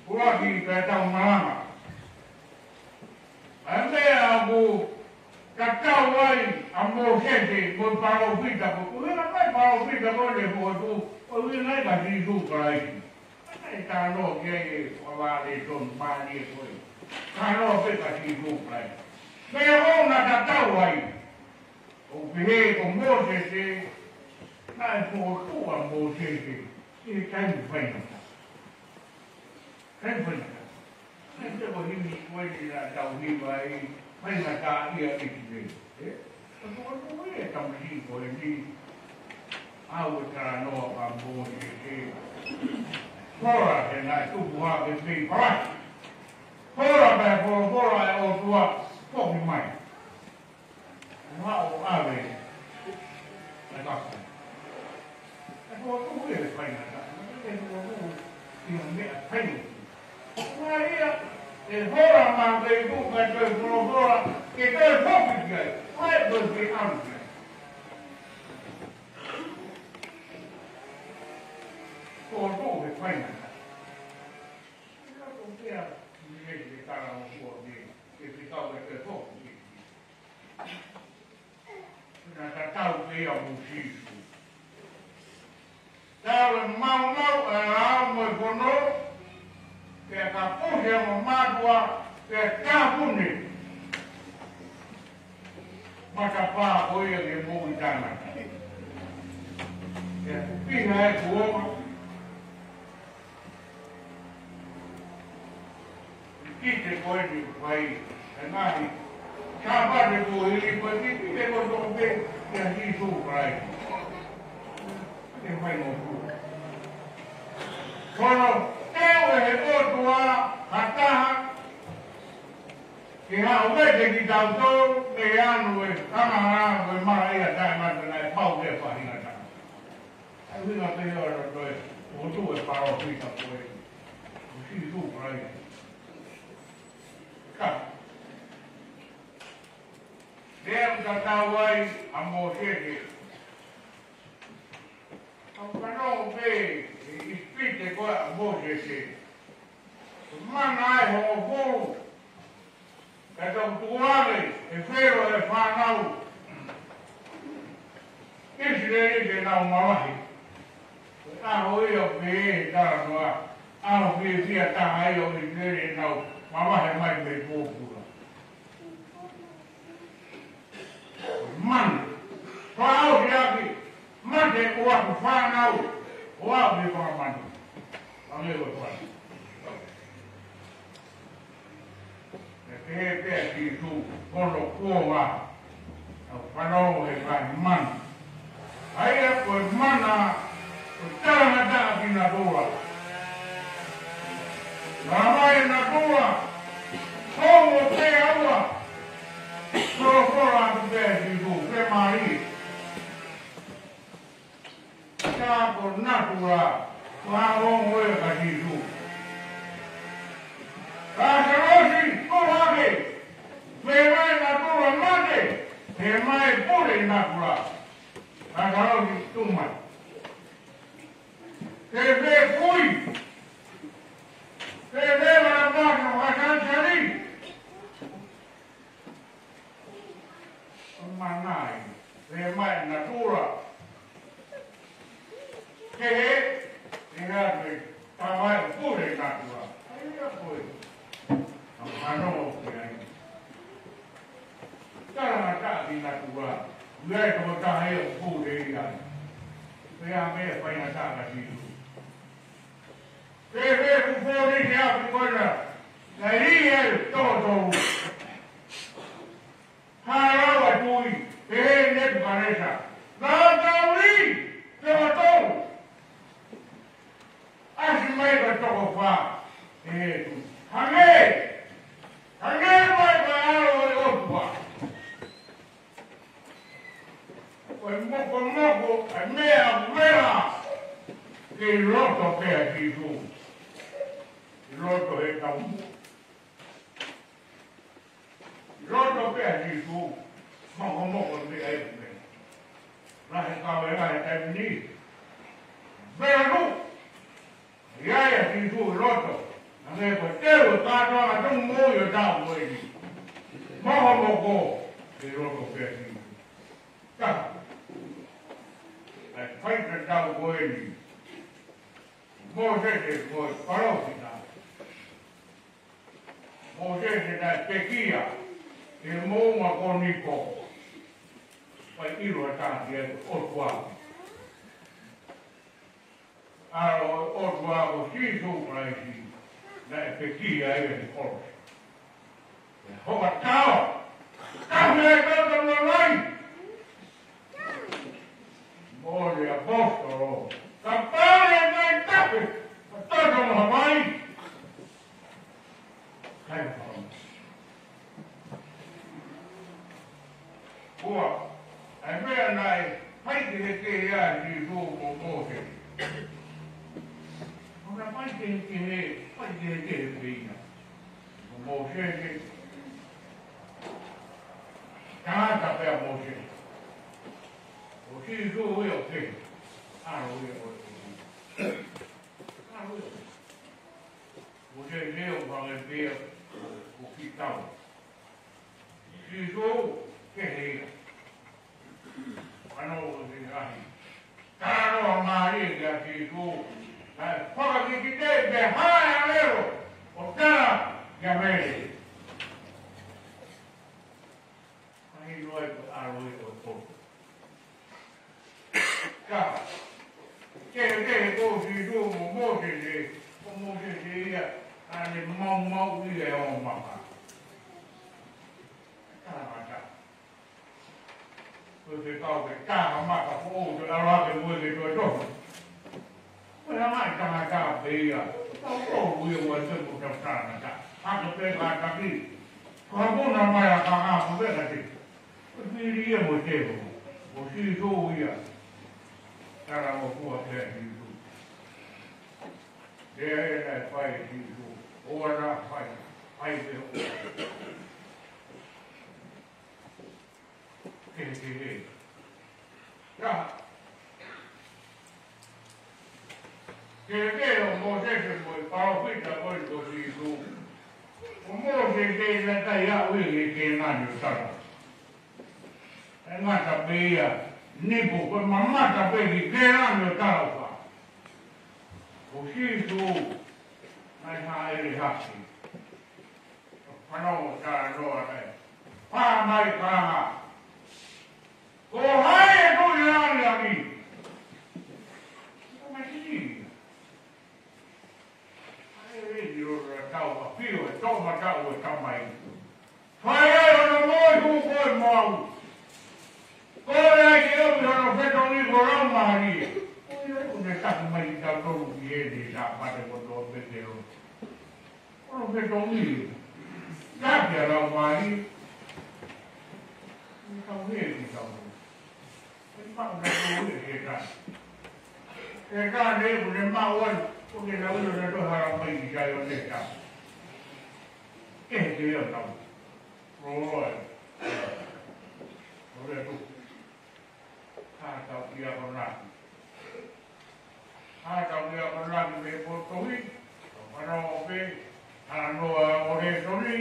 ʻUluaki, pea tau malanga. ʻA e meʻa ʻoku tatau ai ʻa Mōsese mo e palōfita ko ē, ʻuhinga mai palōfita ko ē ʻoku fokotuʻu, ʻuhinga ai kia Sīsū Kalaisi. ʻA e talanoa ki ai ʻe ua vale tonu mālie ko ē. Talanoa pē kia Sīsū Kalaisi. Meʻa ʻoku na tatau ai. ʻOku pehē ko Mōsese, naʻe fokotuʻu ʻa Mōsese ʻi he taimi faingataʻa. Taimi faingataʻa. Naʻe te ko himi ko eni naʻa tau hiva ai, faingataʻaʻia ʻIsileli. Ē? Ka ko e tamasiʻi ko eni, ʻoku talanoa kia Mōsese. Hola, he naʻe tupu hake mei Palasi. Hola, pea folofola ʻa e ʻOtua, foki mai. Ua o ave. ʻE kaka. ʻE fokotuʻu ʻi he faingataʻa. ʻE fokotuʻu ʻi ha meʻa faingataʻa. Ko ia, ʻe hola mai pē ʻoku ke toe folofola, ke toe foki ki ai. Ko e toe ke ʻalu ki ai. Fokotuʻu he faingataʻa. Ka ko ia, ʻi he, ʻi he talangofua ke, ke fekau ke toe foki ki ai. Naʻe tatau pē ia mo Sīsū. Tau e maumau ʻa e lao mo e fono, pea kapusi ʻa e ongo mātuʻa, pea tāpuni. Matapā ko ia ke moʻui tangata. Pea kupiha e kuonga. Kite ko eni ʻoku fai, ʻa e ngaahi Sāpate kuo hili ko eni, kite ko ē toko pē kia Sīsū Kalaisi. Ke fai mo ku. Kono, teu ʻe he ʻOtua ha taha, ke haʻu mai kiate kitautolu, ke anu e angahala, ko e mara ia taʻengata naʻe pau ke faingataʻa. Ina pehē ʻa e loto ʻo e, ʻo e palōfita ko ē, ko Sīsū Kalaisi. Ka, lea ʻoku tatau ai ʻa Mōsese. ʻOku fanongo pē ʻi ʻIsipite ko ē ʻa Mōsese. Mana ʻe hongofulu. Ka tau tukuange ʻe Felo e fānau ʻIsileli ke nau mavahe. Ko e ʻaho ia ʻoku pehē he talanoa, ʻaho fiefia taha ia ʻo ʻIsileli ʻenau mavahe mai mei pōpula. Mana. Fakaʻosi ʻaki, mate ʻo ʻaku fānau, ʻo ʻaku ʻi fanga manu. Ange ʻo fānau. ʻE pehē pē ʻa Sīsū, hono kuonga, ʻa e fānau ʻe kai mana. ʻA ia ko e mana, ʻoku talangataʻa ki natula. Naʻe ʻomai ʻe natula, homo pē ʻaua, folofola atu pē ʻa Sīsū, pē mālie. Ka ko natula, ko e ongo ia kia Sīsū. Lāsalosi, tuʻu hake, pehē mai natula mate, pehē mai pule natula. Lāsalosi, tuʻu mai. Pehē mai kui. Pehē mai mana mana ʻo e kanisani. ʻO manai, pehē mai natula. Kehe, ʻe ngā pē, tā mai ʻo pule natula. ʻA ia ko e, ʻa e fānau ki ai. Talangataʻa ki natula. ʻOku ʻi ai e tokotaha ia ʻoku pule ai. Pea meʻa faingataʻa kia Sīsū. Pehē ʻoku fōnite ʻa e ʻapi ko ena, naʻe lī ai ʻa e toko tolu. Hālau ʻa e tuʻi, pehē ʻe Nepukanesa, naʻa tau lī, toko tolu. ʻAsi mai ko e toko fā, pehē ʻe he tuʻi, hangē, hangē mai ko e ʻAlo ʻo e ʻOtua. Ko e mokomoko, ʻa e meʻa ʻoku vela, kei loto pē ʻa Sīsū. Kei loto he taumuʻa. Kei loto pē ʻa Sīsū, mokomoko pē ʻa e meʻa. Naʻe kau e ngaahi taimi ni. Vela nuʻu. ʻI ai ʻa Sīsū ʻi loto, naʻe ko e teu e kātoanga tō moʻui ʻo e taʻu ko eni. Mokomoko, kei loto pē ʻa Sīsū. Ka, ʻa e faitatatau ko eni. Mōsese ko e palōfita. Mōsese naʻe pekia, ʻe he moʻunga ko Niko. Fai ʻilo ʻa e tangata ia ko e ʻOtua. ʻAlo ʻo e ʻOtua ko Sīsū Kalaisi, naʻe pekia ia he kolosi. ʻE hoka tao, tafe e tau tau lalai. Mo e ʻaposetolo, kapau ʻe ʻikai tafe, ka tau tau mo Havai. Kai fau. Ko e, ʻa e meʻa naʻe faikehekehe ai ʻa Sīsū mo Mōsese. Ko e meʻa faikehekehe, faikehekehe pē ia. Ko Mōsese, tangata pē ʻa Mōsese. Ko Sīsū ia ʻoku kehe, ʻAlo ia ʻo e ʻOtua. ʻAlo ia ʻo e ʻOtua. Mōsese ʻoku hangē pē ia ko Kītau. Sīsū, kehe ia. Ano o te ahi. Tano a mālie kia Sīsū. Naʻe fakakikite pē hae ʻa ʻAlo ʻo tala kia Mele. Mahino ai ko e ʻAlo ia ʻo e ʻOtua. Ka, kehekehe ko Sīsū mo Mōsese, ko Mōsese ia, ʻa ʻene maumauʻi e ongo maka. Talamata. Ko e fekau ke taha maka foʻou ke ʻalu hake mo e ke toe tohi. Ko e hanga ʻe he tangata pē ia, tau tō ui ua te mo tau tangata. Hake pē kātaki. Ko ha puna mai a ka ngā ko pē ka te. Ko e pili ia mo te ho. Ko Sīsū ia. Talangofua pē ʻa Sīsū. Lea ē naʻe fai ʻe Sīsū. ʻOua naʻa fai. Fai pē ʻoua. Kehekehe. Ka. Kehekehe ʻo Mōsese mo e palōfita ko ē ko Sīsū. Ko Mōsese naʻe ʻikai aʻu ia ki Kēnani ʻo tala. ʻE ngata pē ia, nipu, ko e mamata pē ki Kēnani ʻo tala ʻofa. Ko Sīsū, naʻe hāʻele hake. Fanongo ki he talanoa ē. Pā mai kāinga. Ko hai ʻe tuʻu ʻi langilangi? Ko Mīsaia. ʻAi e lelei ʻo e tau ʻa pio e toʻomataʻu e Tamai. Fai ai hono moʻui hū koe mo au. Kole ai ke ʻomi hono fetongi ko e Laumālie. Ko ia ʻoku ne taki mai kitautolu ki heni Sāpate kotoa pē ke ʻomi. Ko hono fetongi. Taki ʻa e Laumālie. Ko e tau hē kitautolu. ʻE maʻu nautolu ʻe Sētane. Sētane ʻoku ne maʻu ai, ʻoku ne lau ʻilo nautolu hala mai ki Saione Tapu. Kehekehe ia ʻo tau. Loloa ē. Loloa ē tu. Ka tau ki akonaki. Ka tau ki akonaki mei he potu tohi, tau fanongo pē, talanoa ʻo e lēsoni,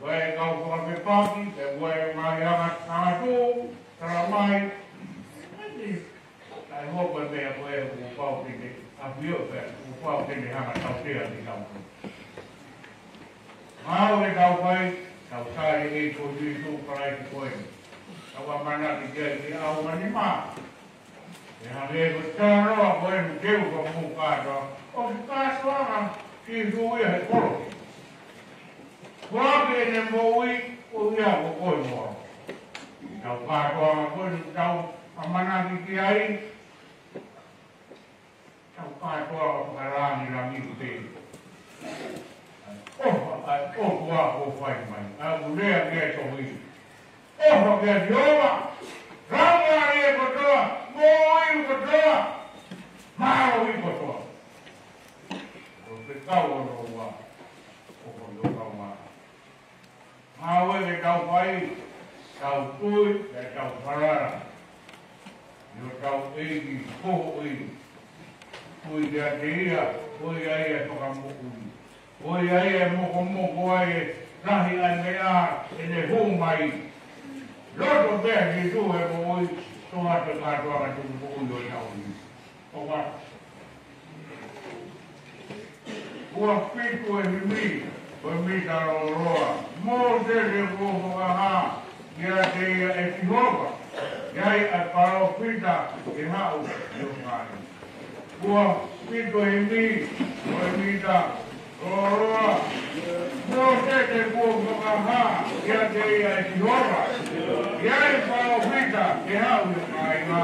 ʻa e kau fakafepaki, ʻa e ngaahi anga, angatuʻu, tala mai, ʻa e hoko e meʻa ko ē kuo pau ke ne, ʻa pio pē, kuo pau ke ne hanga tautea kitautolu. Mahalo ʻe tau fai, tau tali ʻe ko Sīsū Kalaisi ko ē. Tau ʻamanaki ki ai ke ʻaonga nima. ʻE hangē ko e talanoa ko ē ʻoku teu ka mou kātoa. ʻOku kātoa ʻa Sīsū ia he kolosi. Foaki ʻene moʻui, ko ia ko koe mo au. Tau kātoa ko ē ʻoku tau ʻamanaki ki ai. Tau kātoa ʻo fakalangilangi pē. ʻOfa, ʻa e ʻofa kuo fai mai. ʻA ʻoku lea ki ai tohi. ʻOfa kia Sihova. Laumālie kotoa. Moʻui kotoa. Mālohi kotoa. ʻO te kau ʻo noa. ʻOfa kuo kau mai. Mahalo ʻe tau fai, tau tui, ʻe tau falala. ʻI hotau ʻEiki, ko hoʻo ʻEiki. Tui kiate ia, ko ia ia ʻe fakamoʻui. Ko ia ia ʻe mokomoko ai e lahi ʻa e meʻa ʻe ne hū mai. Loto pē ʻa Sīsū he moʻui, toa te kātoa ka tuku moʻui ʻo tau ni. ʻOfa. Kuo fitu e himi, ko e mita lōloa. Mōsese kuo fakahā kiate ia ʻe Sihova, ʻe ʻai ʻa e palōfita ke haʻu ʻi ho ngaahi. Kuo fitu e himi, ko e mita lōloa. Mōsese kuo fakahā kiate ia ʻe Sihova, ʻe ʻai ʻa e palōfita ke haʻu ʻi ho kāinga.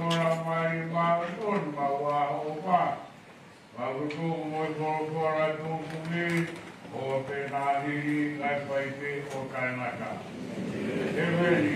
Ora mai māʻoniʻoni maʻu ʻa hoʻo pā. Mau tuku mo e folofola tuʻutuʻuni, ʻo pehē naʻa hili kae fai pē ʻo taʻengata. Hēvani.